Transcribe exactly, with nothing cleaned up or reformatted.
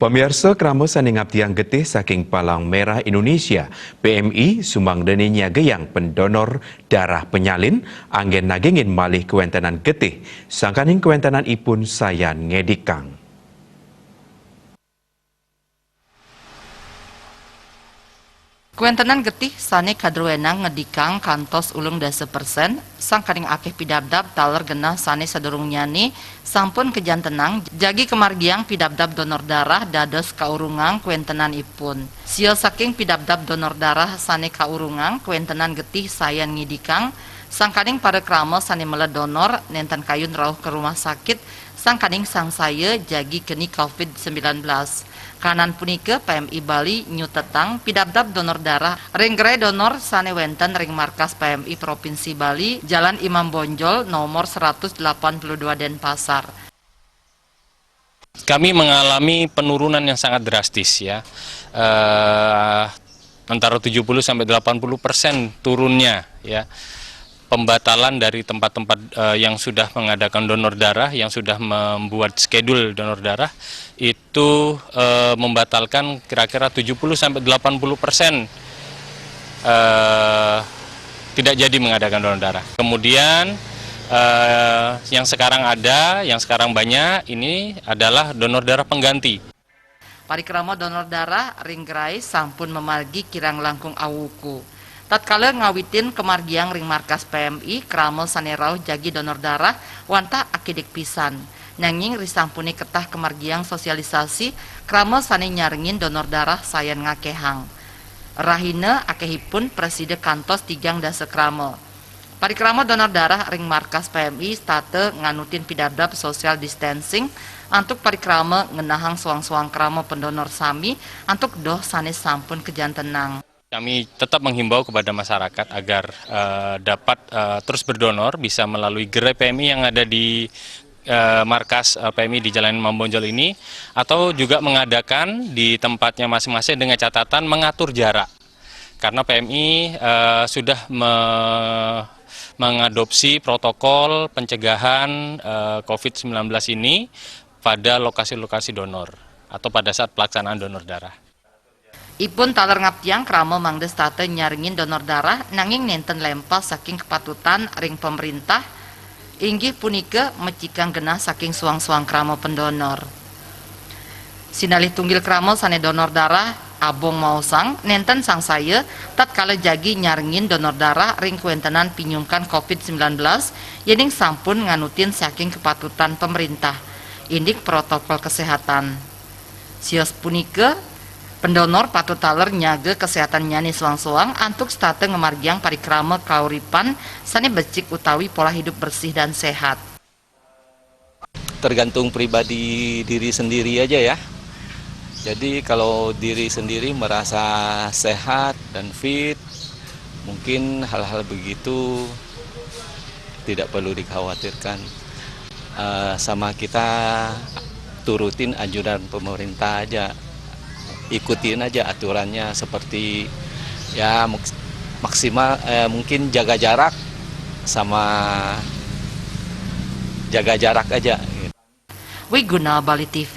Pamiarsa, krama sane ngabdiang getih saking Palang Merah Indonesia, P M I, sumanggane nyagayang pendonor darah penyalin, anggen nagingin malih kawentenan getih, sangkaning kawentenanipun sayan ngedikang. Kawentenan getih sane kadruenang ngedikang kantos ulung dasa persen, sangkaning akeh pidabdab taler genah sane sadurungnyane sampun kajantenang jagi kamargiang pidabdab donor darah dados kaurungang kawentenanipun. Sia saking pidabdab donor darah sane kaurungang kawentenan getih sayan ngidikang, sangkaning para krama sane meled donor nenten kayun rauh ka rumah sakit, sangkaning sangsaya jagi keni covid sembilan belas. Kahanan punika P M I Bali nyutetang pidabdab donor darah ring gerai donor sane wenten ring markas P M I Provinsi Bali, Jalan Imam Bonjol, nomor seratus delapan puluh dua, Denpasar. Kami mengalami penurunan yang sangat drastis, ya. Eh, antara tujuh puluh sampai delapan puluh persen turunnya, ya. Pembatalan dari tempat-tempat, eh, yang sudah mengadakan donor darah, yang sudah membuat schedule donor darah, itu, eh, membatalkan kira-kira tujuh puluh sampai delapan puluh persen, eh, tidak jadi mengadakan donor darah. Kemudian, eh, yang sekarang ada, yang sekarang banyak, ini adalah donor darah pengganti. Parikrama donor darah ring gerai sampun mamargi kirang langkung awuku. Tatkala ngawitin kamargiang ring markas P M I, krama sane rauh jagi donor darah wantah akidik pisan. Nanging risampune ketah kamargiang sosialisasi, krama sane nyarengin donor darah sayan ngakehang. Rahina akehipun prasida kantos tigang dasa krama. Parikrama donor darah ring markas P M I setata nganutin pidabdab social distancing antuk parikrama ngenahang soang-soang krama pendonor sami antuk doh sane sampun kajantenang. Kami tetap menghimbau kepada masyarakat agar, eh, dapat, eh, terus berdonor, bisa melalui gerai P M I yang ada di, eh, markas, eh, P M I di Jalan Imam Bonjol ini, atau juga mengadakan di tempatnya masing-masing dengan catatan mengatur jarak. Karena P M I, eh, sudah me-, mengadopsi protokol pencegahan, eh, covid sembilan belas ini pada lokasi-lokasi donor atau pada saat pelaksanaan donor darah. Ipun taler ngabdiang krama mangda setata nyarengin donor darah, nanging nenten lempas saking kepatutan ring pemerintah, inggih punika mecikang genah saking soang-soang krama pendonor. Sinalih tunggil krama sane donor darah, Abong maosang, nenten sangsaya, tatkala jagi nyarengin donor darah ring kawentenan pinyungkan covid sembilan belas, yening sampun nganutin saking kepatutan pemerintah, indik protokol kesehatan. Sios punika, pendonor patut taler nyaga kesehatannyane soang-soang antuk setata ngamargiang parikrama kauripan sane becik utawi pola hidup bersih dan sehat. Tergantung pribadi diri sendiri aja, ya. Jadi kalau diri sendiri merasa sehat dan fit, mungkin hal-hal begitu tidak perlu dikhawatirkan. Eh, sama kita turutin anjuran pemerintah aja, ikutin aja aturannya seperti, ya, maks-, maksimal, eh, mungkin jaga jarak sama jaga jarak aja gitu. Wiguna, Bali T V.